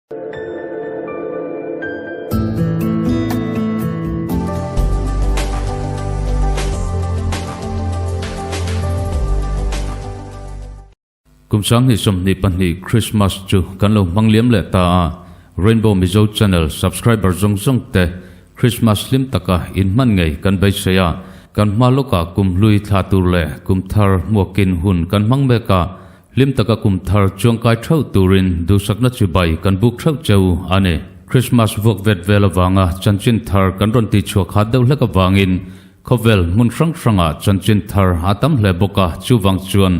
Kum 2022 Christmas chu kan lo hmang liam leh ta a, Rainbow Mizo Channel subscriber zawng zawng te Christmas hlim taka inhman ngei kan beisei a, kan hma lawkah kum hlui thla tur leh kum thar hmuakin hun kan hmang mek a, Hlim taka kum thar chuangkai theuh turin duhsakna chibai kan buk theuh cheu a ni. Christmas vuak vet vel avanga chanchin thar kan rawn tihchhuah khat deuh hlek avangin khawvel hmun hrang hrangah chanchin thar a tam hle bawk a, chuvang chuan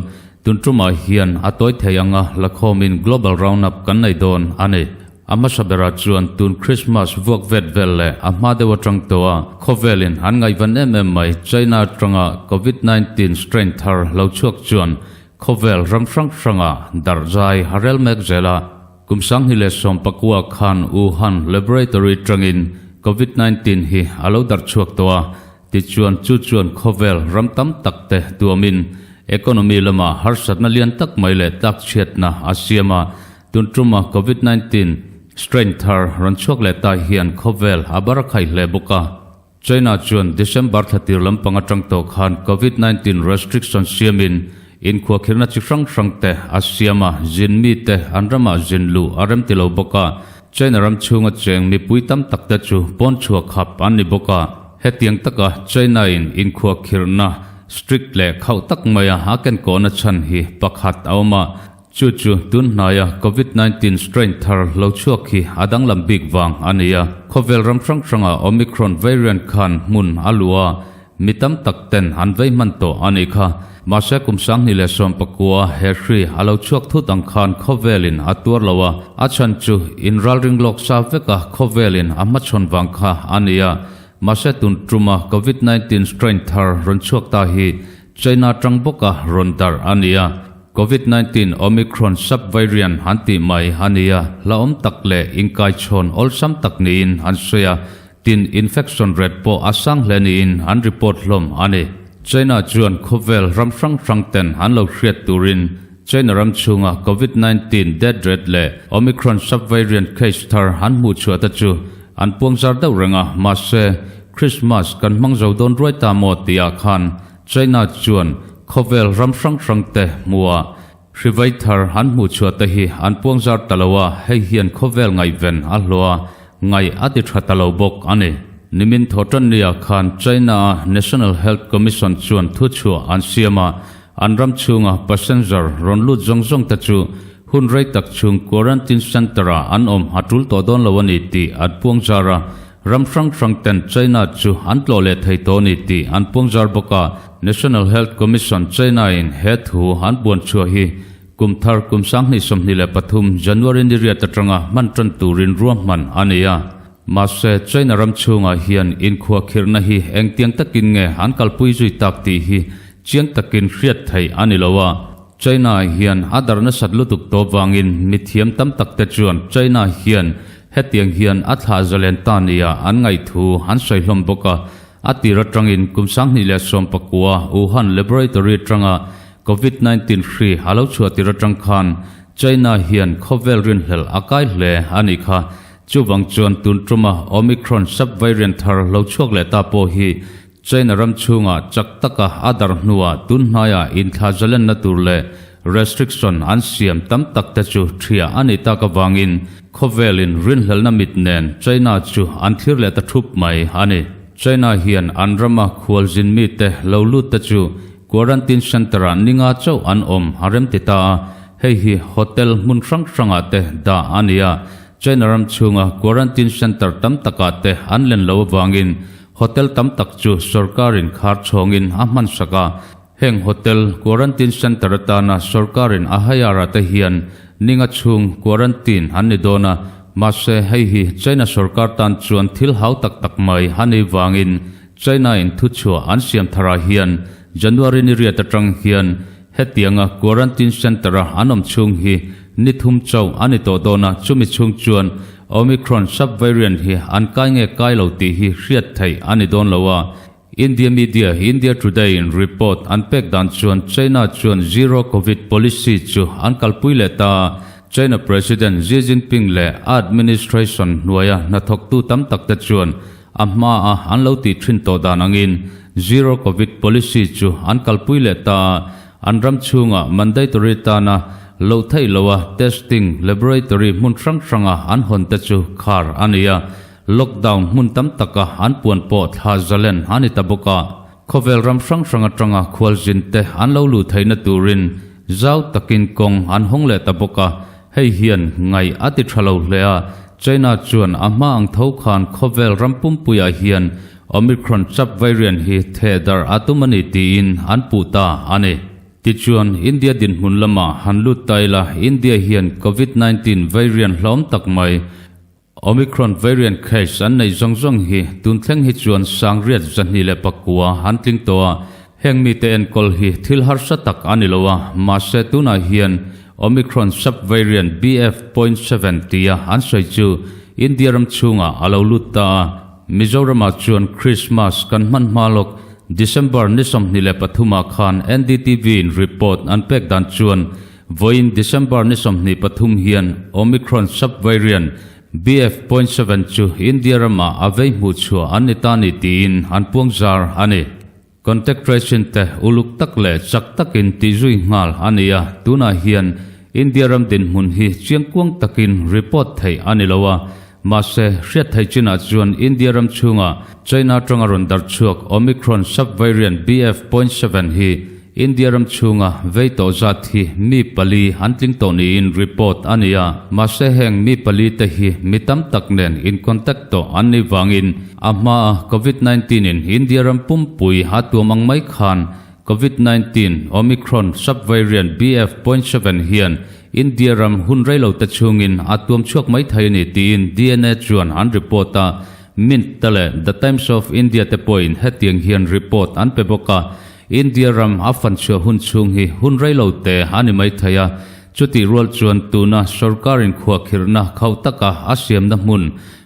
tun tumah hian a tawi thei anga lakhawmin Global Roundup kan nei dawn a ni. A hmasa berah chuan tun Christmas vuak vet vel leh a hma deuh atang tawh a khawvelin an ngaihvan em em mai China atanga Covid 19 strain thar lo chhuak chuan Khawvel ram hrang hranga darhzai a rel mek zel a, kum 2019 khan Wuhan Laboratory tangin Covid 19 hi a lo darh chhuak tawh a, tichuan chu chuan khawvel ram tam tak te tuamin economy lama harsatna lian tak mai leh tlakchhiatna a siam a, tun tuma Covid 19 strain thar rawn chhuak leh ta hian khawvel a bar a khai hle bawk a. China chuan December thla tir lampang atang tawh khan Covid 19 restriction siamin inkhuakhirna chi hrang hrang te a siam a, zin mite an ramah zin luh a rem ti lo bawk a. China ram chhunga cheng mipui tam tak te chu pawn chhuak hap an ni bawk a. Hetiang taka China in inkhuakhirna strict leh khauh tak maia a kenkawhna chhan hi pakhat a awm a. Chu chu tun hnaia Covid 19 strain thar lo chhuak hi a danglam bik vang a ni a. Khawvel ram hrang hranga Omicron variant khan hmun a luh a, mi tam tak ten an vei hman tawh a nih kha. Mahse kum 2019 he hri a lo chhuak thut ang khan khawvelin a tuar lo a, a chhan chu inralring lawk sa veka khawvelin a hmachhawn vang kha a ni a. Mahse tun tuma Covid 19 strain thar rawn chhuak ta hi China tang bawka rawn darh a ni a. Covid 19 Omicron subvariant an tih mai a ni a, hlauhawm tak leh inkaichhawn awlsam tak niin an sawi a, tin infection rate pawh a sang hle niin an report hlawm a ni. China chuan khawvel ram hrang hrang ten an lo hriat turin China ram chhunga Covid 19 death rate leh Omicron subvariant case thar an hmuh chhuah te chu an puangzar deuh reng a, mahse Christmas kan hmang zo dawn ruai ta maw tihah khan China chuan khawvel ram hrang hrang te hmuhah hrivai thar an hmuh chhuah te hi an puangzar ta lo a, hei hian khawvel ngaihven a hlawh a, ngaih a ti tha ta lo bawk a ni. Nimin thawhtannia khan China-a National Health Commission chuan thuchhuah an siam a, an ram chhunga passenger rawn lut zawng zawng te chu hun rei tak chhung quarantine centre-ah an awm a tul tawh dawn lo a ni tih an puangzar a, Ram hrang hrang ten China chu an tlawh leh thei tawh a ni tih an puangzar bawk a. National Health Commission China in he thu an buan chhuah hi kum thar kum 2023 January ni riat atanga hman tan turin ruahman a ni a. Mahse, China ram chhungah hian inkhuakhirhna hi engtiang takin nge an kalpui zui tak tih hi chiang takin hriat theih a ni lo a. China hian a dar nasat lutuk tawh vangin mithiam tam tak te chuan China hian hetiang hian a thlah zalen ta nia an ngaihthu an sawi hlawm bawk a. A tir atangin kum 2019 Wuhan Laboratory atanga Covid 19 hri a lo chhuah tir atang khan China hian khawvel rinhlelh a kai hle a nih kha. Chuvang chuan tun tuma Omicron subvariant thar lo chhuak leh ta pawh hi China ram chhungah chak taka a dar hnuah tun hnaiah inthla zalenna tur leh restriction an siam tam tak te chu thiah a nih tak avangin khawvelin rinhlelhna mit nen China chu an thlir leh ta thup mai a ni. China hian an rama khualzin mite lo lut te chu quarantine centre-ah ninga chauh an awm a rem ti ta a, hei hi hotel hmun hrang hrangah te dah a ni a, China ram chhunga quarantine centre tam takah te an len lo avangin Hotel tam tak chu sorkarin khar chhawngin a hman sak a, heng hotel quarantine centre atana sorkarin a hire te hian ninga chhung quarantine an ni dawn a, mahse hei hi China sorkar tan chuan thil hau tak tak mai a ni vangin China in thuchhuah an siam tharah hian January ni riat atang hian hetianga quarantine centre a an awm chhung hi ni thum chauh a ni tawh dawn a, chumi chhung chuan Omicron subvariant hi an kai nge kai lo tih hi hriat theih a ni dawn lo a, India media India Today in report an pek dan chuan China chuan zero covid policy chu an kalpui leh ta a. China President Xi Jinping leh a administration hnuaia hnathawktu tam tak te chuan a hmaa an lo tih thin tawh dan angin Zero Covid policy chu an kalpui leh ta a, an ram chhunga mandatory tana loh theih loha testing laboratory hmun hrang hranga an hawn te chu khar a ni a, lockdown hmun tam taka an puan pawh thla zalen a ni ta bawk a. Khawvel ram hrang hrang atanga khualzin te an lo luh theihna turin zau takin kawng an hawng leh ta bawk a, hei hian ngaih a ti tha lo hle a, China chuan a hma ang tho khan khawvel ram pumpuiah hian Omicron chap variant hi theh darh a tum a ni tiin an puh ta a ni. Tichuan, India dinhmun lamah han lut ta ila, India hian Covid 19 variant hlawm tak mai, Omicron variant case an neih zawng zawng hi tun thleng hi chuan sangriat 209 an tling tawh a, heng mite enkawl hi thil harsa tak a ni lo a, mahse tunah hian Omicron sub-variant BF.7 tia an sawi chu India ram chhungah a lo lut ta a, Mizoramah chuan Christmas kan hman hma lawk December ni 23 ah khan NDTV in report an pek dan chuan Vawiin December ni 23 hian Omicron sub-variant BF.7 chu India ramah a vei hmuh chhuah an ni ta ni tiin an puang zar a ni. Contact tracing te uluk tak leh chak takin tih zui nghal a ni a, tunah hian India ram dinhmun hi chiangkuang takin report theih a ni lo a, mahse hriat theih chinah chuan India ram chhunga China atanga rawn darh chhuak Omicron sub-variant BF.7 hi India ram chhunga vei tawh zat hi mi pali an tling tawh niin report a ni a, mahse heng mi pali te hi mi tam tak nen in contact tawh an nih vangin a hmaa Covid 19 in India ram pumpui a tuam ang mai khan Covid 19 Omicron sub-variant BF.7 hian India ram hun reilo te chhungin a tuam chhuak mai thei a ni tiin DNA chuan an report a, Mint te leh The Times of India te pawhin hetiang hian report an pe bawk a. India ram a fan chhuah hun chhung hi hun rei lo te a ni mai thei a, chutih rual chuan tuna sorkarin khuahkhirhna khauh taka a siamna hmun,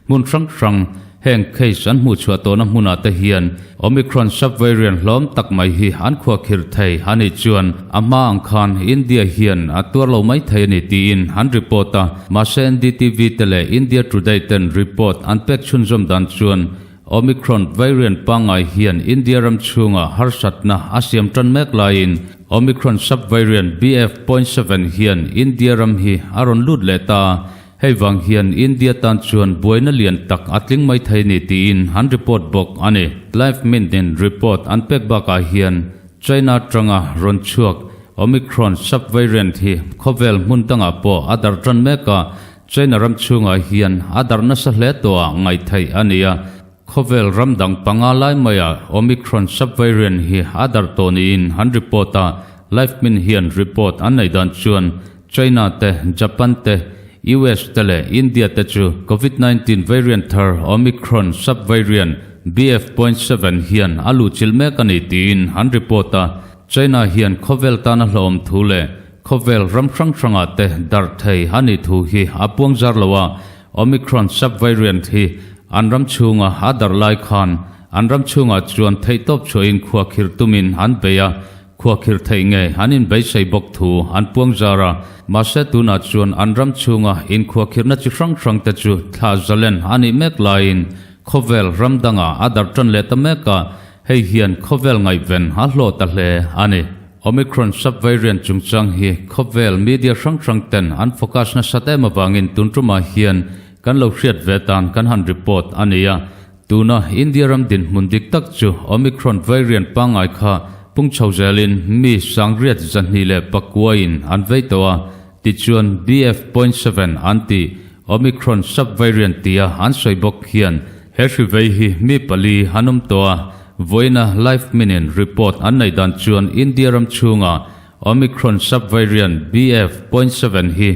hmun hrang hrang, heng case an hmuh chhuah tawhna hmunah te hian Omicron sub-variant hlawm tak mai hi an khuahkhirh thei a nih chuan a hma ang khan India hian a tuar lo mai thei a ni tiin an report a, mahse NDTV te leh India Today ten report an pek chhunzawm dan chuan Omicron variant pangngai hian India ram chhunga harsatna a siam tan mek laiin Omicron sub-variant BF.7 hian India ram hi a rawn lut leh ta a, hei vang hian India tan chuan buaina lian tak a tling mai thei ni tiin an report bawk a ni. Live Mint in report an pek bakah hian China atanga rawn chhuak Omicron sub-variant hi khawvel hmun dangah pawh a darh tan mek a, China ram chhungah hian a darh nasa hle tawhah ngaih theih a ni a, khawvel ram dang panga lai maiah Omicron sub-variant hi a darh tawh niin an report a, Livemint hian report an neih dan chuan China te, Japan te, US te leh India te chu Covid 19 variant thar Omicron sub-variant BF.7 hian a luhchilh mek a ni tiin an report a, China hian khawvel tana hlauhawm thu leh Khawvel ram hrang hrangah te darh thei a nih thu hi a puang zar lo a, Omicron sub-variant hi an ram chhunga a darh lai khan an ram chhungah chuan theihtawp chhuahin khuakhir tumin an bei a, khuakhir theih nge an inbeisei bawk thu an puang zar a, mahse tunah chuan an ram chhunga inkhuakhirna chi hrang hrang te chu thlah zalen a nih mek laiin khawvel ram dangah a darh tan leh ta mek a, hei hian khawvel ngaihven a hlawh ta hle a ni. Omicron sub-variant chungchang hi khawvel media hrang hrang ten an focus nasat em avangin tun tumah hian kan lo hriat ve tan kan han report a ni a. Tuna India ram dinhmun dik tak chu Omicron variant pangngai kha pung chho zelin mi sangriat 209 in an vei tawh a, tichuan BF.7 an tih Omicron sub-variant tia an sawi bawk hian he hri vei hi mi pali an awm tawh a. Vawiina Live Minin report an neih dan chuan India ram chhunga Omicron sub-variant BF.7 hi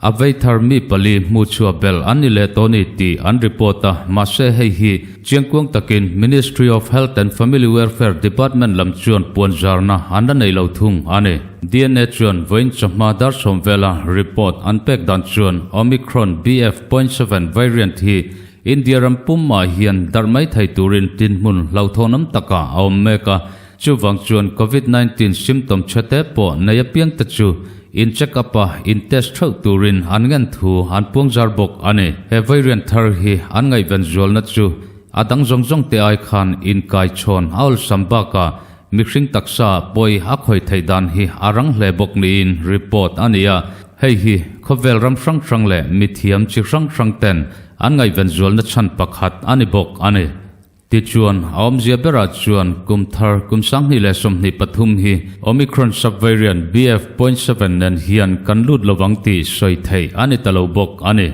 a vei thar mi pali hmuh chhuah belh an ni leh tawh ni tih an report a, mahse hei hi chiangkuang takin Ministry of Health and Family Welfare Department lam chuan puan zarna an la nei lo thung a ni. DNA chuan vawiin chawhma dar sawm vela report an pek dan chuan Omicron BF.7 variant hi India ram pumah hian darh mai thei turin dinhmun hlauhthawnawm takah a awm mek a, chuvang chuan Covid 19 symptom chhe te pawh nei apiang te chu in check up a in test theuh turin an ngen thu an puang zar bawk a ni. He variant thar hi an ngaihven zualna chu a dang zawng zawng te ai khan inkai chhawn a awlsam bakah mihring taksa pawi a khawi theih dan hi a rang hle bawk niin report a ni a. Hei hi khawvel ram hrang hrang leh mithiam chi hrang hrang ten an ngaihven zualna chhan pakhat a ni bawk a ni. Tichuan, a awmzia berah chuan kum thar kum 2023 hi Omicron subvariant BF.7 nen hian kan lut lovang tih sawi theih a ni ta lo bawk a ni.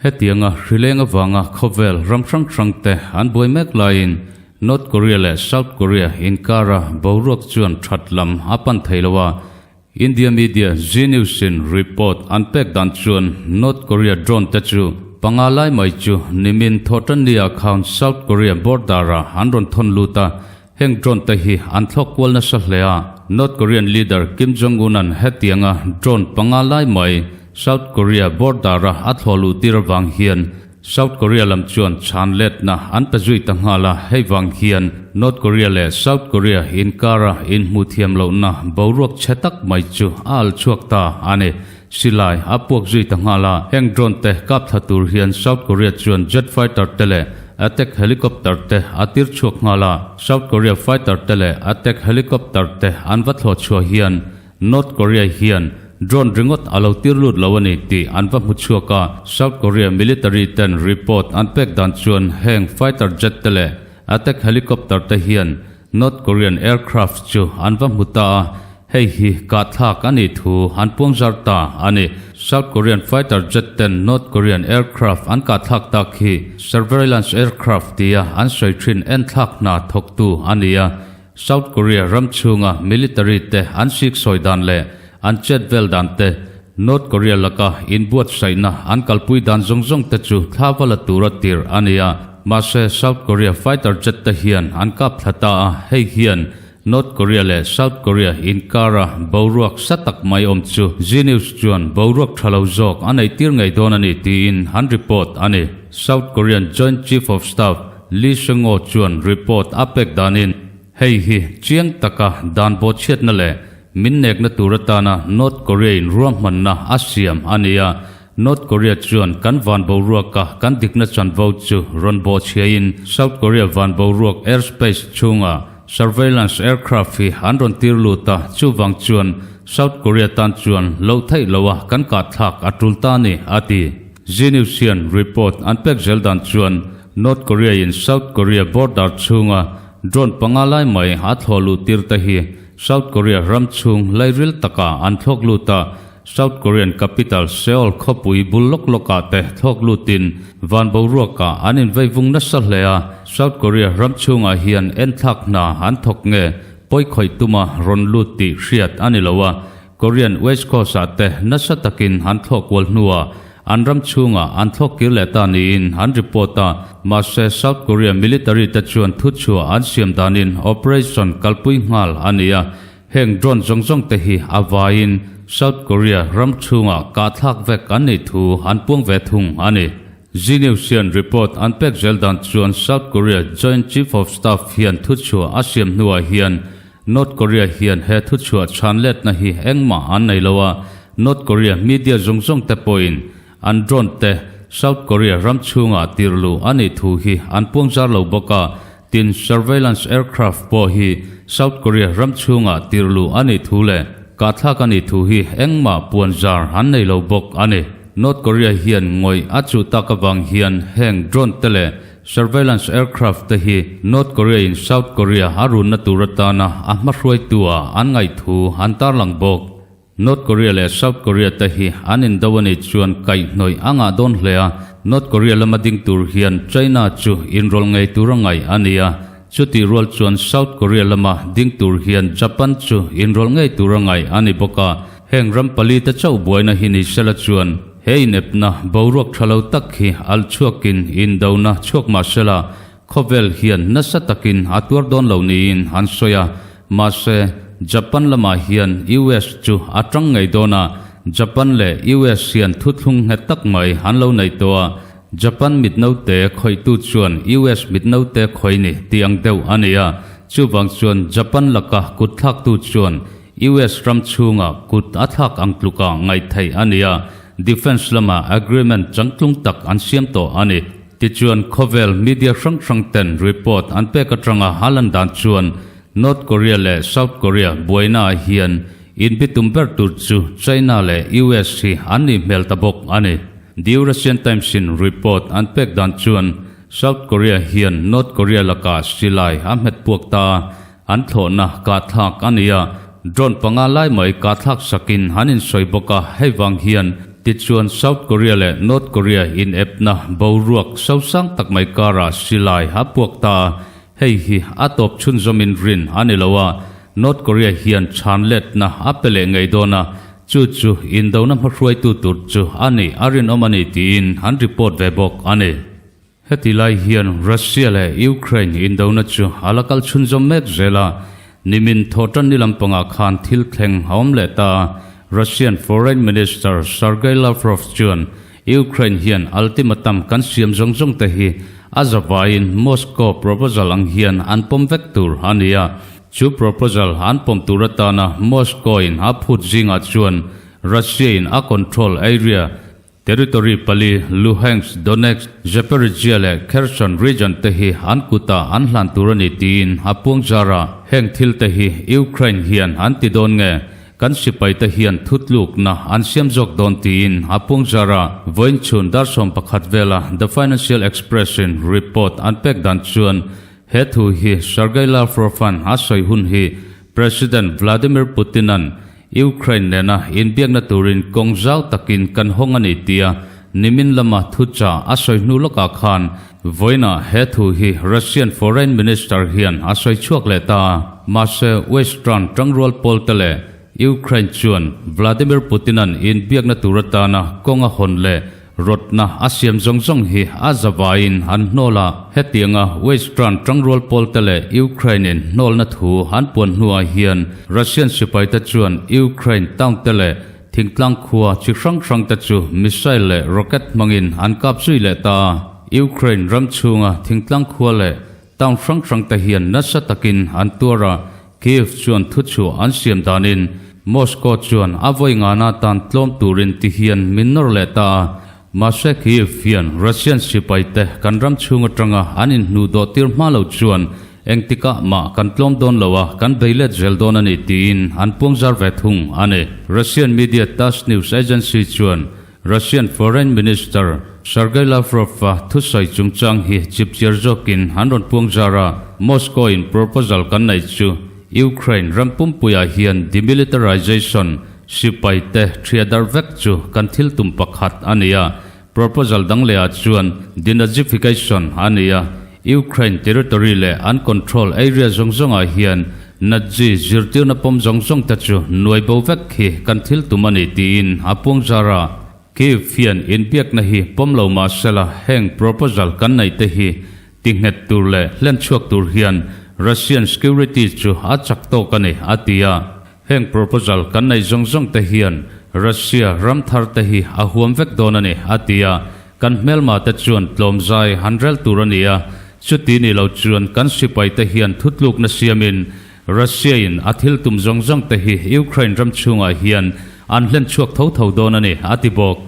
Hetianga hrileng avanga khawvel ram hrang hrang te an buai mek laiin North Korea leh South Korea inkara boruak chuan that lam a pan thei lo a, India media Zee News in report an pek dan chuan North Korea drone te chu panga lai mai chu nimin thawhtanni ah khan South Korea border ah an rawn thawn lut a, heng drone te hi an thlawk kual nasa hle a. North Korean leader Kim Jong Un an hetianga drone panga lai mai South Korea border a a thlawh luh tir avang hian South Korea lam chuan chhan letna an pe zui ta nghal a, hei vang hian North Korea leh South Korea inkara inhmuh thiam lohna boruak chhe tak mai chu a al chhuak ta a ni. Silai a puak zui ta nghal a, heng drone te kap thla tur hian South Korea chuan jet fighter te leh attack helicopter te a tir chhuak nghal a, South Korea fighter te leh attack helicopter te an va thlawh chhuah hian North Korea hian drone ringawt a lo tir lut lo a ni tih an va hmu chhuak a, South Korea military ten report an pek dan chuan heng fighter jet te leh attack helicopter te hian North Korean aircraft chu an va hmu ta a, hei hi kahthlak a nih thu an puang zar ta a ni. South Korean fighter jet ten North Korean aircraft an kahthlak tak hi surveillance aircraft tia an sawi thin enthlak hna thawktu a ni a, South Korea ram chhunga military te an siksawi dan leh an chet vel dan te, North Korea laka inbuatsaihna an kalpui dan zawng zawng te chu thla va la tura tirh a ni a. Mahse, South Korea fighter jet te hian an kap thla ta a, hei hian North Korea leh South Korea inkara boruak sa tak mai awm chu Zee News chuan boruak tha lo zawk a neih tir ngei dawn a ni tiin an report a ni. South Korean Joint Chief of Staff Lee Seung-oh chuan report a pek danin hei hi chiang taka dan bawhchhiatna leh min nekna tur atana North Korea-in ruahmanna a siam a ni a. North Korea chuan kan van boruaka kan dikna chanvo chu rawn bawhchhiain South Korea van boruak airspace chhunga surveillance aircraft hi an rawn tir lut a, chuvang chuan South Korea tan chuan loh theih loha kan kahthlak a tul ta a ni, a ti. Zee News hian report an pek zel dan chuan North Korea in South Korea border chhunga drone panga lai mai a thlawh luh tir te hi South Korea ram chhung lairil takah an thlawk lut a, South Korean capital Seoul khawpui bul lawk lawkah te thlawk lutin van boruakah an invei vung nasa hle a, South Korea ram chhungah hian enthlak hna an thawk nge pawi khawih tuma rawn lut tih hriat a ni lo a, Korean West Coast ah te nasa takin an thlawh kual hnuah an ram chhungah an thlawk kir leh ta niin an report a, mahse South Korea military te chuan thuchhuah an siam danin operation kalpui nghal a ni a, heng drone zawng zawng te hi a vaiin South Korea ram chhungah kahthlak vek an nih thu an puang ve thung a ni. Zee News hian report an pek zel dan chuan South Korea Joint Chief of Staff hian thuchhuah a siam hnuah hian North Korea hian he thuchhuah chhan letna hi engmah an nei lo a, North Korea media zawng zawng te pawhin an drone te South Korea ram chhungah tirh luh a nih thu hi an puang zar lo bawk a, tin surveillance aircraft pawh hi South Korea ram chhungah tirh luh a nih thu leh kahthlak a nih thu hi engmah puan zar an nei lo bawk a ni. North Korea hian ngawih a chuh tak avang hian heng drone te leh Surveillance aircraft te hi North Korea in South Korea a runna tur atana a hmahruaitu ah an ngaih thu an tarlang bawk. North Korea leh South Korea te hi an indo a nih chuan kaihhnawih a ngah dawn hle a, North Korea lama ding tur hian China chu inrawlh ngei tur a ngaih a ni a, chutih rual chuan South Korea lama ding tur hian Japan chu inrawlh ngei tur a ngaih a ni bawk a, heng ram pali te chauh buaina hi ni sela chuan He inepna boruak tha lo tak hi alh chhuakin indona chhuak mah sela, khawvel hian nasa takin a tuar dawn lo niin an sawi a. Mahse, Japan lamah hian US chu a tang ngei dawn a, Japan leh US hian thuthlung nghet tak mai an lo nei tawh a, Japan mitnote khawihtu chuan US mitnote khawi ni tih ang deuh a ni a, chuvang chuan Japan laka kutthlaktu chuan. US ram chhunga kut a thlak ang tluka ngaih theih a ni a, defence lama agreement changtlung tak an siam tawh a ni. Tichuan khawvel media hrang hrang ten report an pek atanga a lan dan chuan North Korea leh South Korea buaina ah hian inbitum ber tur chu China leh US hi an nih hmel ta bawk a ni. The Eurasian Times in report an pek dan chuan South Korea hian North Korea lakah silai a hmet puak ta a, an thlawhna kahthlak a ni a, drone panga lai mai kahthlak sakin an insawi bawk a, hei vang hian tichuan South Korea leh North Korea inepna boruak sosang tak mai karah silai a puak ta a, hei hi a tawp chhunzawmin rin a ni lo a, North Korea hian chhan letna a pe leh ngei dawn a, chu chu indona hmahruaitu tur chu a nih a rinawm a ni tiin an report ve bawk a ni. Heti lai hian Russia leh Ukraine indona chu a la kal chhunzawm mek zel a, nimin thawhtanni lampangah khan thil thleng a awm leh ta a, Russian Foreign Minister Sergei Lavrov chuan Ukraine hian ultimatum kan siam zawng zawng te hi a zavaiin Moscow proposal ang hian an pawm vek tur a ni a, chu proposal an pawm tur atana Moscow-in a phut zingah chuan Russia-in a control area Territory pali, Luhansk, Donetsk, Zaporizhzhia leh Kherson region te hi an kutah an hlan tur a ni tiin a puang zar a. Heng thil te hi Ukraine hian an ti dawn nge, kan sipai te hian thutlukna an siam zawk dawn tiin a puang zar a. Vawiin chhun dar 11 vela The Financial Express in report an pek dan chuan he thu hi Sergei Lavrov-a'n a sawi hun hi President Vladimir Putin-a'n Ukraine nena inbiakna turin kawng zau takin kan hawng a ni tia nimin lama thucha a sawi hnu lawkah khan vawiinah he thu hi Russian Foreign Minister hian a sawi chhuak leh ta a. Mahse, Western tangrual pawlte leh Ukraine chuan Vladimir Putin-a'n inbiakna tur atana kawng a hawn leh Rawtna a siam zawng zawng hi a zavaiin an hnawl a, hetianga Western tangrual pawlte leh Ukraine-in hnawlna thu an puan hnuah hian Russian sipaite chuan Ukraine town te leh thingtlang khua chi hrang hrangte chu missile leh rocket hmangin an kap zui leh ta a. Ukraine ram chhunga thingtlang khua leh town hrang hrangte hian nasa takin an tuar a, Kyiv chuan thuchhuah an siam danin Moscow chuan a vawi ngana tan tlawm turin ti hian min nawr leh ta a, mahse Kyiv hian Russian sipaite kan ram chhung atanga an inhnuh dawh tir hma lo chuan engtikah mah kan tlawm dawn lo a, kan bei let zel dawn a ni tiin an puangzar ve thung a ni. Russian media Tass news agency chuan Russian Foreign Minister Sergei Lavrov-a thusawi chungchang hi chipchiar zawkin an rawn puang zar a, Moscow-in proposal kan neih chu Ukraine ram pumpuiah hian demilitarization, sipai te thiadar vek chu kan thil tum pakhat a ni a, proposal dang lehah chuan denazification a ni a, Ukraine territory leh an control area zawng zawngah hian Nazi zirtirna pawm zawng zawng te chu nuai bo vek hi kan thil tum a ni tiin a puang zar a. Kyiv hian inbiakna hi pawm lo mah sela heng proposal kan neih te hi ti nghet tur leh hlen chhuak tur hian Russian security chu a chak tawk a ni a ti a. Heng proposal kan neih zawng zawng te hian Russia ram thar te hi a huam vek dawn a ni a ti a. Kan hmelma te chuan tlawmzai han rel tur a ni a, chuti ni lo chuan kan sipai te hian thutlukna siamin Russia in a thil tum zawng zawng te hi Ukraine ram chhungah hian an hlen chhuak tho tho dawn a ni, a ti bawk.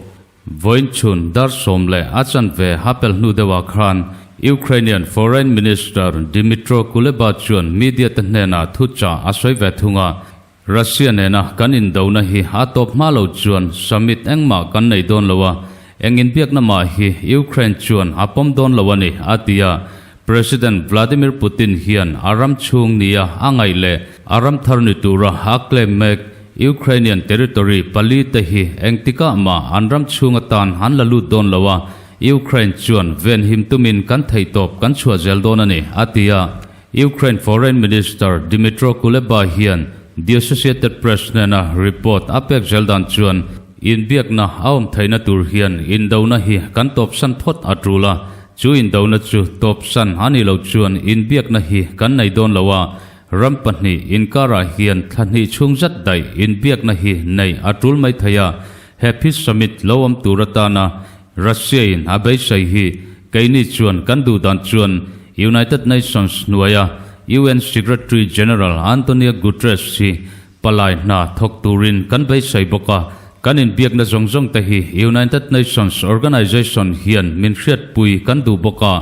Vawiin chhun dar sawm leh a chanve a pel hnu deuhah khan Ukrainian Foreign Minister Dmytro Kuleba chuan media te hnenah thuchah a sawi ve thung a, Russia nena kan indona hi a tawp hma lo chuan summit engmah kan nei dawn lo a, eng inbiakna mah hi Ukraine chuan a pawm dawn lo a ni, a ti a. President Vladimir Putin hian a ram chhung nia a ngaih leh a ram thar ni tura a claim mek Ukrainian territory pali te hi engtikah mah an ram chhung atan an la lut dawn lo a, Ukraine chuan venhim tumin kan theihtawp kan chhuah zel dawn a ni, a ti a. Ukraine Foreign Minister Dmytro Kuleba hian The Associated Press hnena report a pek zel dan chuan inbiakna a awm theihna tur hian indona hi kan tawpsan phawt a tul a, chu indona chu tawpsan a nih loh chuan inbiakna hi kan nei dawn lo a, ram pahnih inkarah hian thla hnih chhung zat daih inbiakna hi neih a tul mai thei a, he peace summit lo awm tur atana Russia-in a beisei hi keini chuan kan duh dan chuan United Nations hnuaia UN Secretary General Antonio Guterres hi Palai hna thawk turin kan beisei bawk a, kan inbiakna zawng zawng te hi United Nations Organization hian min hriatpui kan duh bawk a.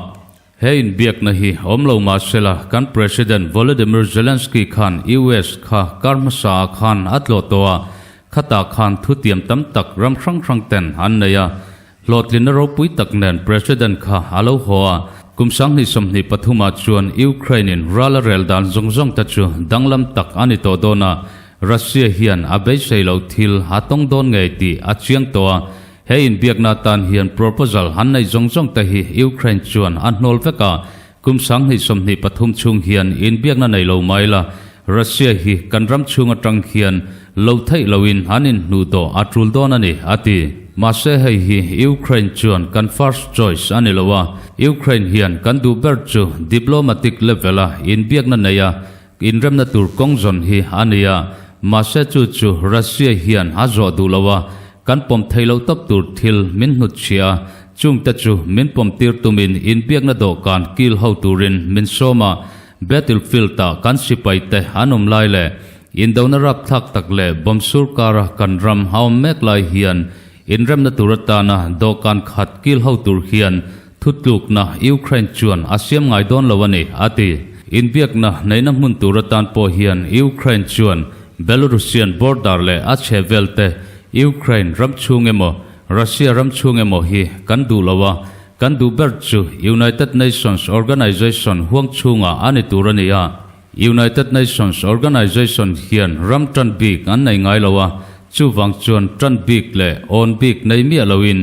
He inbiakna hi awm lo mah sela kan President Volodymyr Zelensky khan US kha kar hmasa ah khan a tlawh tawh a, khatah khan thutiam tam tak ram hrang hrang ten an nei a. Hlawhtlinna ropui tak nen President kha a lo haw a, kum 2023 ah chuan Ukraine in ral a rel dan zawng zawng te chu danglam tak a ni tawh dawn a, Russia hian a beisei loh thil a tawng dawn ngei tih a chiang tawh a, he inbiakna atan hian proposal an neih zawng zawng te hi Ukraine chuan a hnawl vek a, kum 2023 chhung hian inbiakna nei lo mai la, Russia hi kan ram chhung atang hian lo theih loin an inhnuh tawh a tul dawn a ni, a ti. Mahse hei hi Ukraine chuan kan first choice a ni lo a, Ukraine hian kan duh ber chu diplomatic level a inbiakna nei a inremna tur kawng zawn hi a ni a, mahse chu chu Russia hian a zawh duh lo a, kan pawm theih loh tawp tur thil min hnutchhiah a, chungte chu min pawm tir tumin inbiakna dawhkan kil ho turin min sawm a, Battlefield ah kan sipai te an awm lai leh indona rapthlak tak leh bomb sur kara kan ram a awm mek lai hian inremna tur atana dawhkan khat kil ho tur hian thutlukna Ukraine chuan a siam ngai dawn lo a ni, a ti. Inbiakna neihna hmun tur atan pawh hian Ukraine chuan Belarusian border leh a chhehvel te Ukraine ram chhung emaw Russia ram chhung emaw hi kan duh lo a, Kan duh ber chu United Nations Organization huang chhungah a ni tur a ni a. United Nations Organization hian ram tan bik an nei ngai lo a, chuvang chuan tan bik leh awn bik nei miah loin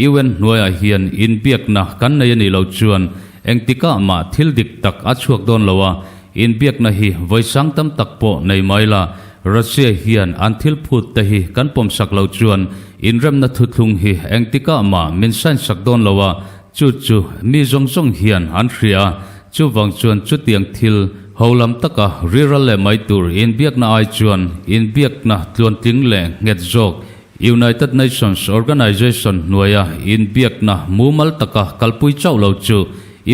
UN hnuaiah hian inbiakna kan nei a nih loh chuan engtikah mah thil dik tak a chhuak dawn lo a, inbiakna hi vawi sang tam tak pawh nei mai la, Russia hian an thil phut te hi kan pawmsak loh chuan inremna thuthlung hi engtikah mah min sign sak dawn lo a, chu chu mi zawng zawng hian an hria a, chuvang chuan chutiang thil ho lam taka riral leh mai tur inbiakna ai chuan inbiakna tluantling leh nghet zawk United Nations Organization hnuaia inbiakna mumal taka kalpui chauh lo chu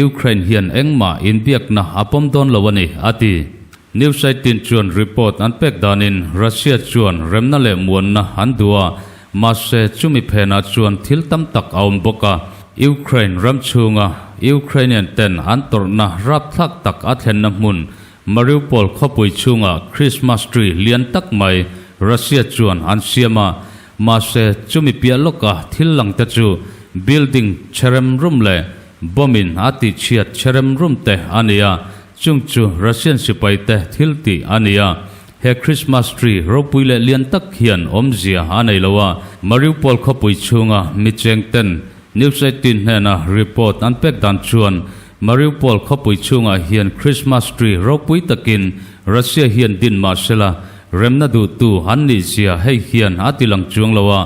Ukraine hian engmah inbiakna a pawm dawn lo a ni, a ti. News 18 chuan report an pek danin Russia chuan remna leh muanna an duh a, mahse chumi phenah chuan thil tam tak a awm bawk a. Ukraine ram chhunga Ukrainian ten an tawrhna rapthlak tak a thlenna hmun Mariupol khawpui chhunga Christmas tree lian tak mai Russia chuan an siam a, mahse chumi piah lawka thil lang te chu building cherem rum leh bomb in a tihchhiat cherem rum te a ni a. Chung chu Russian sipaite thil tih a ni a, he Christmas tree ropui leh lian tak hian awmzia a nei lo a, Mariupol khawpui chhunga mi cheng ten News 18 hnena report an pek dan chuan Mariupol khawpui chhungah hian Christmas tree ropui takin Russia hian din mah sela remna duhtu an nih zia hei hian a ti lang chuang lo a,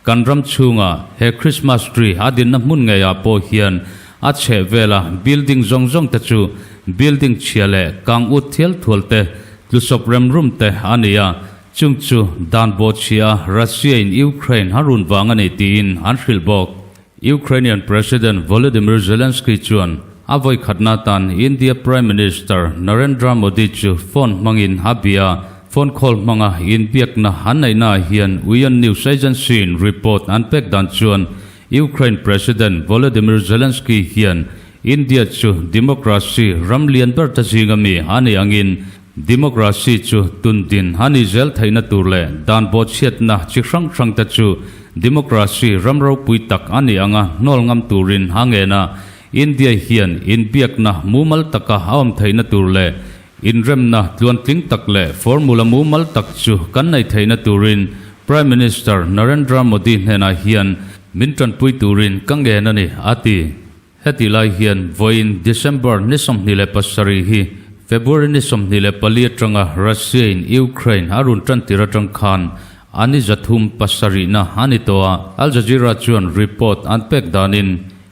kan ram chhunga he Christmas tree a dinna hmun ngeiah pawh hian A chheh vela building zawng zawng te chu building chhia leh kang ut thial thual te, tlusawp rem rum te a ni a, chung chu dan bawh chhia a Russia in Ukraine a run vang a ni tiin an hrilh bawk. Ukrainian President Volodymyr Zelensky chuan a vawi khatna atan India Prime Minister Narendra Modi chu phone hmangin a bia a, phone call hmanga inbiakna an neihnaah hian Uion News Agency in report an pek dan chuan Ukraine President Volodymyr Zelensky hian India chu democracy ram lian ber ta zinga mi a ni angin democracy chu tundin a ni zel theihna tur leh dan bawhchhiatna chi hrang hrang te chu democracy ram ropui tak a ni anga hnawl ngam turin a ngen a, India hian inbiakna mumal taka a awm theihna tur leh Inremna tluantling tak leh formula mumal tak chu kan nei theihna turin Prime Minister Narendra Modi hnenah hian min tanpui turin ka ngen a ni, a ti. Hetih lai hian vawiin December ni 27 hi February ni 24 atanga Russia-in Ukraine a run tantir atang khan a ni 307na a ni tawh a. Al Jazeera chuan report an pek danin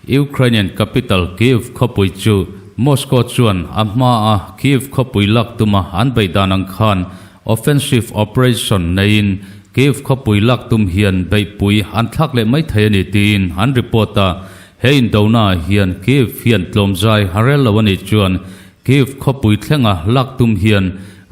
Ukrainian capital Kyiv khawpui chu Moscow chuan a hmaa Kyiv khawpui lak tuma an beih dan ang khan offensive operation neiin Kyiv khawpui lak tum hian beihpui an thlak leh mai thei a ni tiin an report a. He indonaah hian Kyiv hian tlawmzai a rel lo a nih chuan Kyiv khawpui thlenga lak tum hian.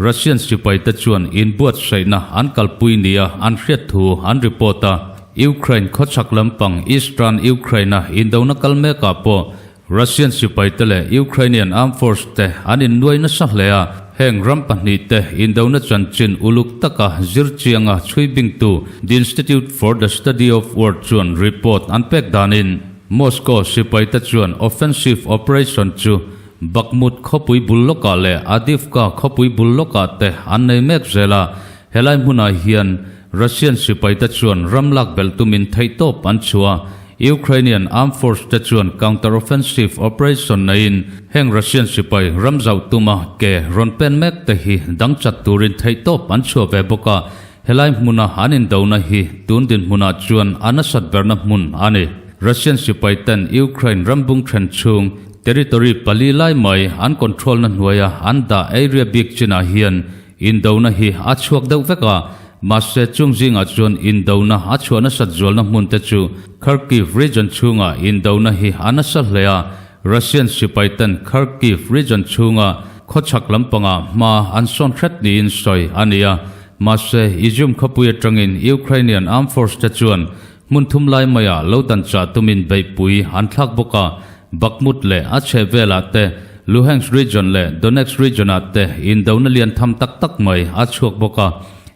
Russian sipaite chuan inbuatsaihna an kalpui nia an hriat thu an report a. Ukraine khawchhak lampang Eastern Ukraine-a indona kal mekah pawh Russian sipaite leh Ukrainian Armed Force te an innuai nasa hle a, heng ram pahnihte indona chanchin uluk taka zir chianga chhui bingtu The Institute for the Study of War chuan report an pek danin Moscow sipaite chuan offensive operation chu Bakhmut khawpui bul lawkah leh Avdiivka khawpui bul lawkah te an nei mek zel a, helai hmunah hian Russian sipaite chuan ram lak belh tumin theihtawp an chhuah a, Ukrainian Armed Force te chuan counter-offensive operation neiin heng Russian sipai ram zauh tuma ke rawn pen mek te hi dang chat turin theihtawp an chhuah ve bawk a, helai hmuna an indona hi tun dinhmunah chuan a nasat berna hmun a ni. Russian sipai ten Ukraine ram bung then chhung territory pali lai mai an control na hnuaia an dah area bik chinah hian Indona hi a chhuak deuh vek a, mahse chung zingah chuan indona a chhuah nasat zualna hmun te chu Kharkiv region chhungah indona hi a nasa hle a, Russian sipai ten Kharkiv region chhunga khawchhak lampangah hma an sawn hret niin sawi a ni a, mahse Izium khawpui atangin Ukrainian Armed Force te chuan hmun thum lai maiah lo dan chah tumin beihpui an thlak bawk a, Bakhmut leh a chheh velah te, Luhansk region leh Donetsk region-ah te indona lian tham tak tak mai a chhuak bawk a.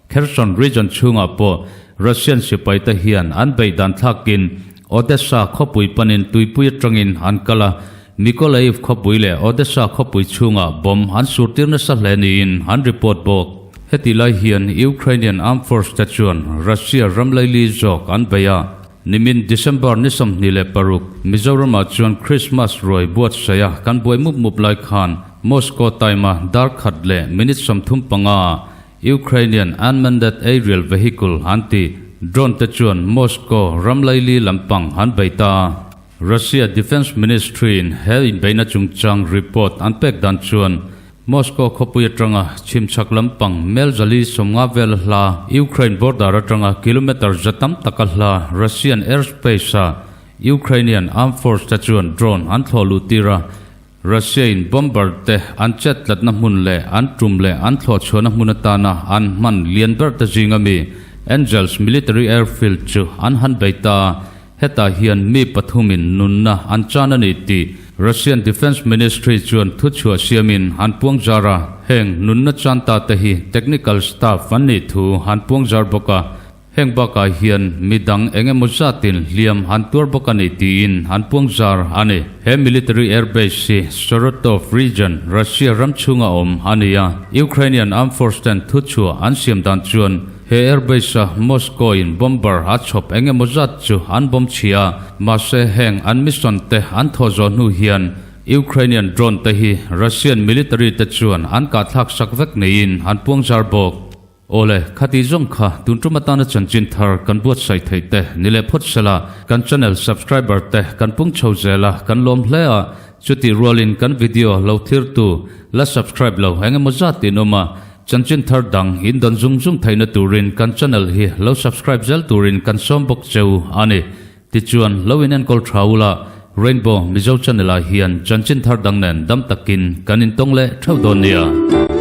Kherson region chhungah pawh Russian sipaite hian an beih dan thlakin Odessa khawpui panin tuipui atangin an kal a, Mykolaiv khawpui leh Odessa khawpui chhungah bomb an surtir nasa hle niin an report bawk. Heti lai hian Ukrainian Armed Force te chuan Russia ram laili zawk an bei a, nimin December ni 26 Mizoramah chuan Christmas ruai buatsaih a kan buai mup mup lai khan Moscow time-a dar khat leh minute 35 ah Ukrainian Unmanned Aerial Vehicle an ti drone te chuan Moscow ram laili lampang an bei ta a. Russia Defence Ministry-in he inbeihna chungchang report an pek dan chuan Moscow khawpui atanga chhimchhak lampang mel 450 vel a hla Ukraine border atanga kilometre za tam tak a hla Russian airspace-a Ukrainian Armed Force te chuan drone an thlawh luh tir a, Russia-in bomber te an chet tlatna hmun leh an tum leh an thlawh chhuahna hmun atana an hman lian ber te zing ami Engels Military Airfield chu an han bei ta a, hetah hian mi pathumin nunna an chan a ni tih Russian Defence Ministry chuan thuchhuah siamin an puang zar a, heng nunna chan ta te hi technical staff an nih thu an puang zar bawk a. Heng bakah hian mi dang eng emaw zatin hliam an tuar bawk a ni tiin an puang zar a ni. He military air base hi Saratov region, Russia ram chhunga awm a ni a. Ukrainian Armed Force ten thuchhuah an siam dan chuan he air base a Moscow in bomber a chhawp eng emaw zat chu an bomb chhia a, mahse heng an mission te an thawh zawh hnu hian Ukrainian drone te hi Russian military te chuan an kahthlak sak vek niin an puang zar bawk. Awle, khati zawng kha tun tum atana chanchin thar kan buatsaih theih te ni leh phawt sela, kan channel subscriber te kan pung chho zel a, kan lawm hle a, chutih rualin kan video lo thirtu la subscribe lo eng emaw zat in awm a, chanchin thar dang in dawn zung zung theihna turin kan channel hi lo subscribe zel turin kan sawm bawk cheu a ni. Tichuan, lo in enkawl tha ula, Rainbow Mizo channel ah hian chanchin thar dang nen dam takin kan intawng leh theuh dawn nia.